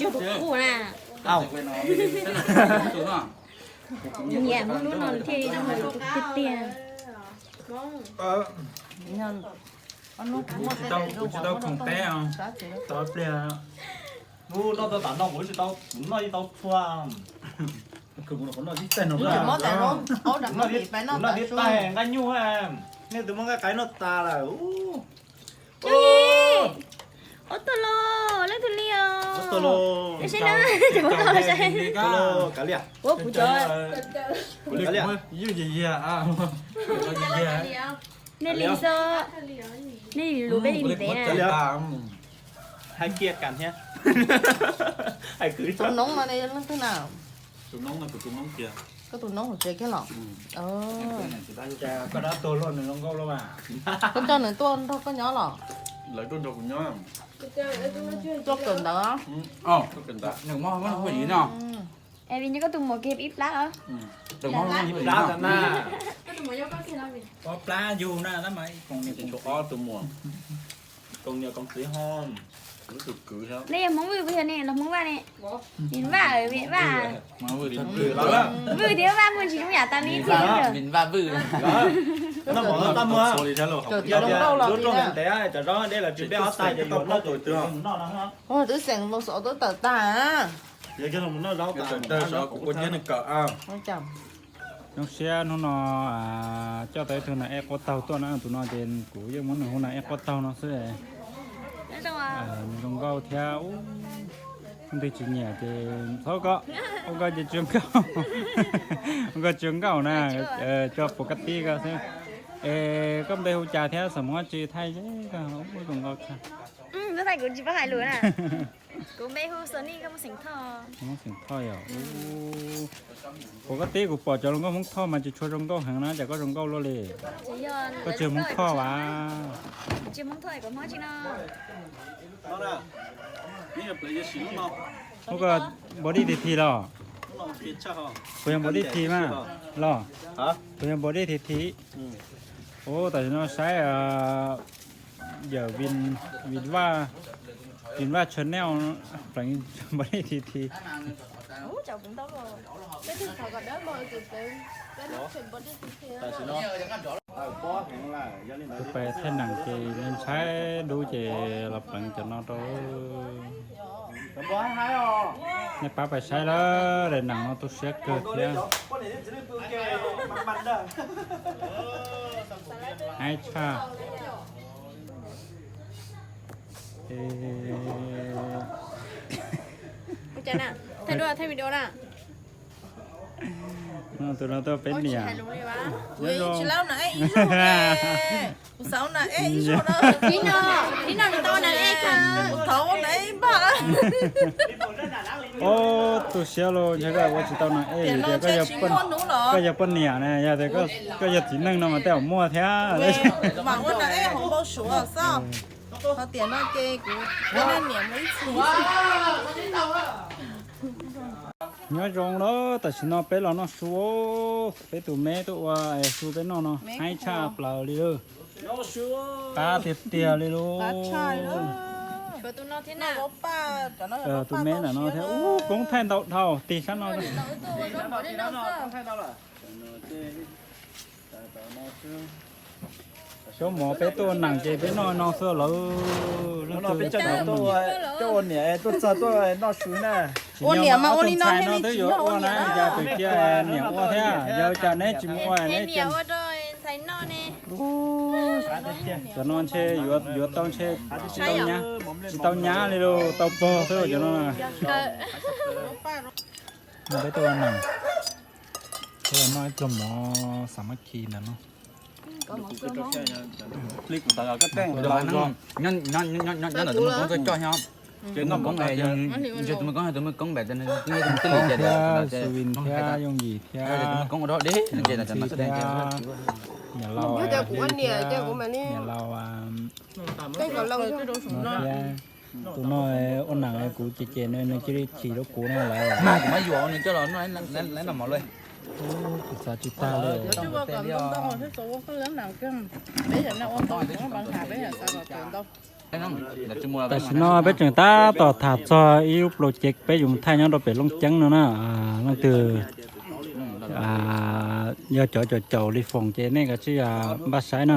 Tus qub na. Au. Nyiam muab lub no thiaj li tiag tiag. Kuv tsis tau khoom teb, tau pliag. Lub noj tau tas no kuv tsis tau, kuv noj ib tau txhua. Noj tib tais nqaij nyuj, nej twb muab nqaij qaib noj tas lawm. Ob tug los, leej twg li os? Ua kuv cov. Nej li xwb, nej li lus peb li ntev na. Hais kiag kam thiab. Hais kwv. Tus noob no ne leej twg na? Koj tus noob hauv tsev kiag los? Koj dab tuag luaj nws zoo nkauj luaj mas. Koj coj nws tuaj nrog koj nyob los? Lawv tuaj nrog kuv nyob. Tuaj kawm ntawv. Nws mob mob huaj yim no. Es vim nyob koj tus muam kiag ib plab os. Tus mob huaj yim plab na. Ob plab yug na, tab mas ib koom niam koom ob tus muam. Koom niam koom txiv ho. Nej yog Hmoob Vwj puas yog ne los Hmoob Vaj ne? Vim Vaj, vim Vaj. Vwj thiab Vaj muaj ntsis zoo yam tas li thiab. Vim Vaj Vwj. Lub rooj ntev cov zaub dej los tsis peb ob tag ces yuav noj tus twg. Twb xeem mus xov twb tawm tag. Yog coj los noj zaub tas, kuv ua nyiaj nws kawm. Zoo siab hnub no coj tau ib tug nas ej quaj taug tuaj na, tus no ces kuv yeej muab nws hu nas ej quaj taug no xwb. Nws zoo nkauj thiab, ub, leej twg tsis nyiam ces txhob koj, ua koj ces tsis zoo nkauj, ua koj tsis zoo nkauj na, coj puas kab tib koj xwb. Es koj npe hu cas thiab xeem Hmoob tsi thaij koj ub zoo nkauj tshaj. Kuv tsis paub hais lus na. Kuv npe hu Sunny, koj Hmoob xeem Thoj. Hmoob xeem Thoj yom. Puas kab tib kuv pom cov hluas nkauj Hmoob Thoj mas tsis tshua zoo nkauj heev na, cas koj zoo nkauj luaj li? Koj tsis Hmoob Thoj as? Tsis Hmoob Thoj kuv Hmoob tsis no. Ub, koj body thi thi los? Kuv yog body thi mas los? Kuv yog body thi thi. Ub, tam sim no saib yawm Vin Vaj, Vin Vaj channel pleev body thi thi. Tus pais thaij nees ces ntshai dub ces los pleev cov no rau. Nej pab pais saib lawm, daim nees no tu siab kawg thiab. Haib tshaj. Tus no tuaj peb niam. Ob, tu siab los ntshe koj ua tsis tau nas ej tias koj yog poj niam na, yog tias koj yog txiv neej no mas tej zaum muaj thiab. Ho tiam no ces kuv peb leej niam mus ib txhis. Nyob zoo lawm, tam sim no peb los noj su, peb tus me tuaj ua su peb noj no haib tshaj plaws li lawm. Qab tiag tiag li lub. Tus me ntawm no thiab, ub, koob thaij ntau dhau tig sab no. Xyov mov peb tuaj ua nees ces peb noj no xwb lawm. Coj ua niam tuaj txog tuaj noj su na. Ua niam mas ua li no, ntxhais no twb yuav ua na, cas pem cia niam ua thiab, yog cas neb tsis mus ua neb cia. Cov no ntshe yuav tau ntshe tsis tau nyab li los tau pog xwb cov no. No peb tuaj ua nees, peb los noj ib pluag mov xav mab khi ntawm no. Nyob ntawm tus me koob tuaj coj nyob. Tus me koob, tus me koob pem tus me tij li ces, tus me koob thiab Yooj Yim thiab, tus me koob ua dog deb ces, tus me koob thiab niam laus, niam laus thiab tus no ua nees kuv ces ces nws cia li chim rau kuv no lawm. Mas kuv mam yuav nws coj los noj, kuv xav tsis tag li. Tam sim no peb tseem tab tom tham txog ib lub plob cev peb yuav mus thaij nyob rau pem Looj Ceeb no na. Leej twg yog cov caum caum li foom ces nej kav tsij npaj saib na.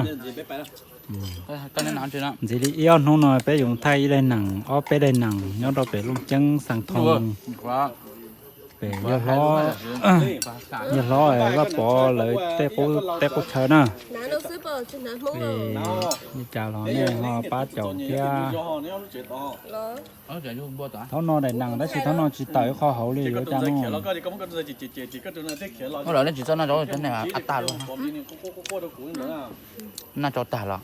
Ntxiv li ib ob hnub no peb yuav mus thaij ib daim nees ob peb daim nees nyob rau pem Looj Ceeb Xeev Thoo, pem yawg hlob Vaj Pov lawv tej qub chaw na. Li cas los nej ho pab caum thiab. Thaum no daim nees tab sis thaum no tsis tawm ib qho hauv li yuav cas no. Noj tsau tag los.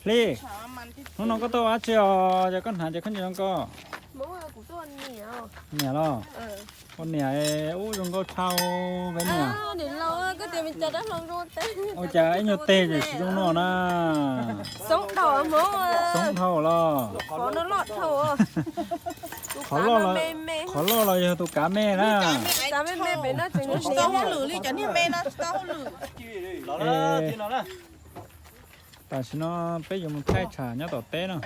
Hli, hnub no koj tuaj ua dab tsi os, ces koj hnav ces khaub ncaws zoo nkauj. Niam los? Ua niam ub zoo nkauj tshaj peb niam. Ua cas ib nyuag teg ces tsis zoo no na. Xoob dhau los? Qhov loj los yog tus kav me na. Tam sim no peb yuav mus thaij tsham nyob tom teb no.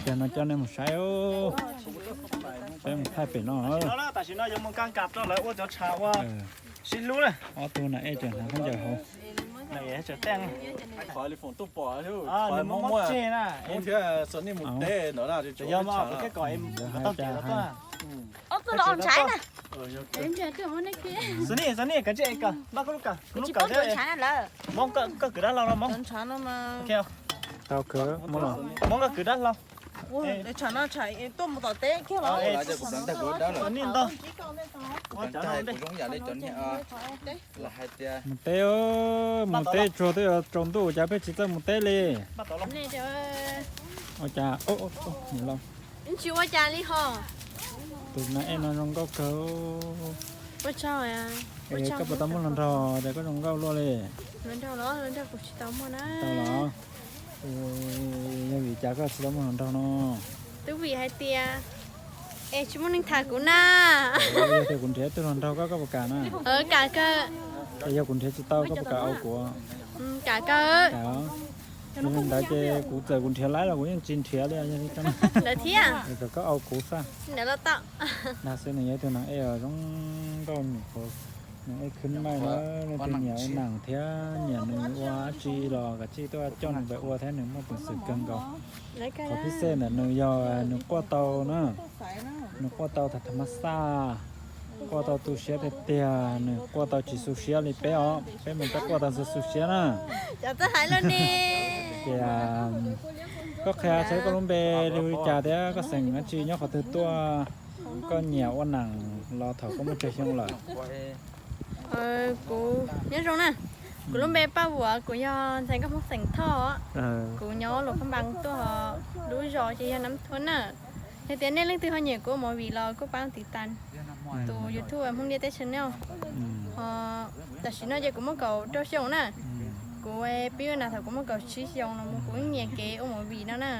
Ces no coj nej mus saib, peb mus thaij pem no. Tam sim no yuav mus kaj kam rau lawv ua cov tsham ua sib hlub na. Ob tug na ej tseem hnav khaub ncaws hauv. Xwb ni, xwb ni, kav tsij es kawm, npaj koj lub kawm thiab. Hmoob koj kwv dab laug los Hmoob? Tau kwv, Hmoob los. Hmoob koj kwv dab laug. Xwb ni ntag. Mus teb, mus teb tsuag twb yuav tsaus ntuj cas peb tsis txawj mus teb li. Ua cas, niam laus, tus nas ej no zoo nkauj kawg. Koj puas tau muaj hluas nraug tias koj zoo nkauj luaj li? Tau los? Yog vim cas koj tsis tau muaj hluas nraug no? Twb vim hais tias es tsis muaj neeg tham kuv na. Yog tias kuv nrhiav tus hluas nraug koj, koj puas kam na? Kam kawg. Es yog kuv nrhiav tsis tau koj puas kam ua kuv? Kam kawg. Yog li ntawd ces kuv txawm kuv nrhiav laib los kuv yeej tsis nrhiav li. Ntawd thiab. Kom koj ua kuv xwb. Dag xwb nws yog ib tug nas ej zoo nkauj, nws ej khwb maij na, leej twg nyiam ua nees thiab nyiam nws ua dab tsi los kav tsij tuaj coj nws pais ua thiab, nws muaj peev xwm kawg nkaus. Qhov phib xej ntawm nws yog nws quaj tau na, nws quaj tau tham tham mas xaj, quaj tau tu siab tiag tiag, nws quaj tau tsis xu siab li peb os, peb mas peb quaj tau xu xu siab na. Ces koj qhia txog koj lub npe li cas thiab koj xeem dab tsi, nyob qhov twg tuaj, koj nyiam ua nees los thaum koj muaj tsawg xyoo lawm? Kuv nyob zoo na, kuv lub npe Paj Vuam, kuv yog ntxhais nkauj Hmoob xeem Thoj, kuv nyob Luam Phab Npas tuaj, lub zos ces yog Nab Thuab na. Yog tias nej leej twg ho nyiam kuv ua movie los kuj pab tiv tas tus YouTube Hmoob Liaj Teb channel. Ho tam sim no ces kuv muaj kaum rau xyoo na. Kuv pib ua nas thaum kuv muaj kaum tsib xyoo los mus kuv yeej nyiam kev ua movie no na.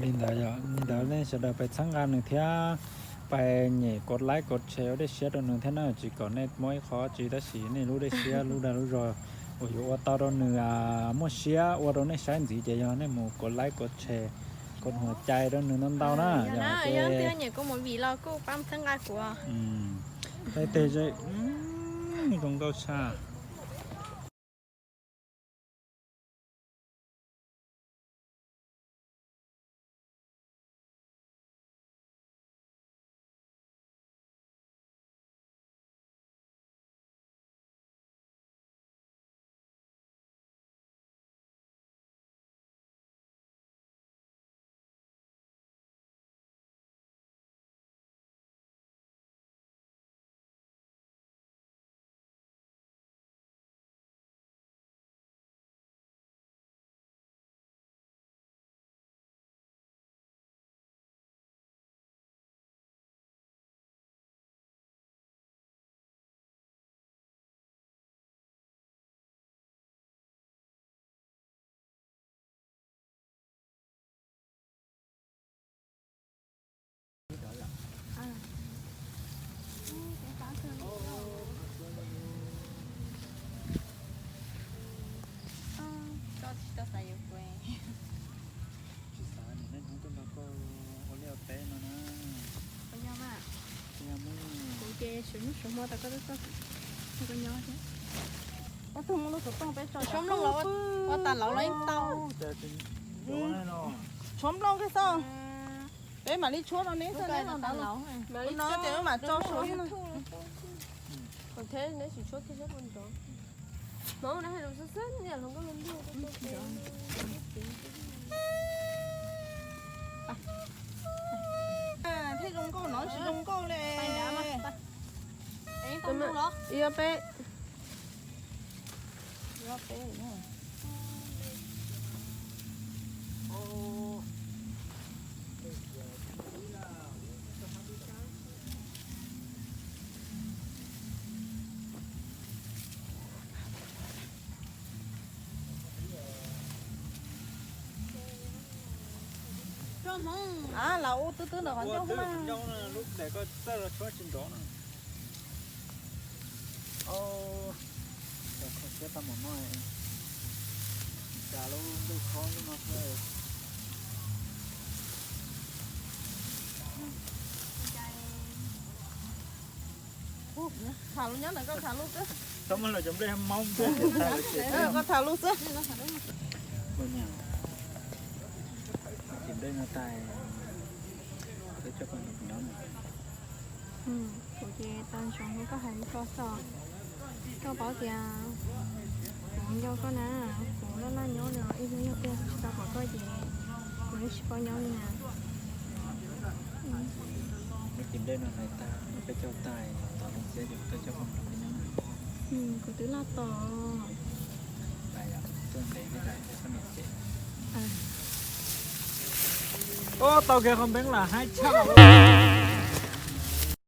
Li ntawd yog li ntawd nej sawv daws pais txhawb nqa nws thiab pais nyem kov like kov share ua dej siab rau nws thiab na, tsis kom nej muab ib qho tsis tab sis nej lub dej siab lub dag lub zog uas yuav ua tau rau nws muaj siab ua rau nej saib ntxiv ces yog nej mus kov like kov share kov huam cai rau nws ntau ntau na. Yog tias nyiam kuv movie los kuj pab txhawb nqa kuv. Tej teg zoo nkauj tshaj. Tsis xav nws nej hnub tuaj nrog koj ua liaj ua teb no na. Kuv ces suav hnub suav hmo tas koj tuaj txog, koj nyob thiab. Ob tug muaj lub xov tooj peb tso tshuab nplooj los ua tas laus los yeej tau. Tshuab nplooj koj xoj. Peb mam li tshuab rau neb xwb, neb los ntawd los no ces wb mam tso suav no. Thiaj zoo nkauj no tsis zoo nkauj li. Ib peb. Los ua twb twb ntawm qhov ncauj. Lub tes koj txawj los tshuab tsis nrov no. Kho siab tau mom no, cas lub ntuj khob lub no xwb. Tham lus nyob ntawm koj tham lus xwb. Tau muaj los cov nplej maub npua. Koj tham lus xwb. Ua niam, ces nplej no tas, peb coj poj niam nyob. Kuv ces tau ntsoov li koj hais li ko xwb. Koj paub tias kuv nco koj na, kuv laj laj nyob li ib hnub yog tiag tsis tau pom koj ces kuv yeej tsis paub nyob li na. Ces nplej no hais tas peb coj tas, tos li xiab ces peb coj poj niam nyob. Kuv twb laj tos. Ub, tau kiag qhov npeeb lam haib tshaj.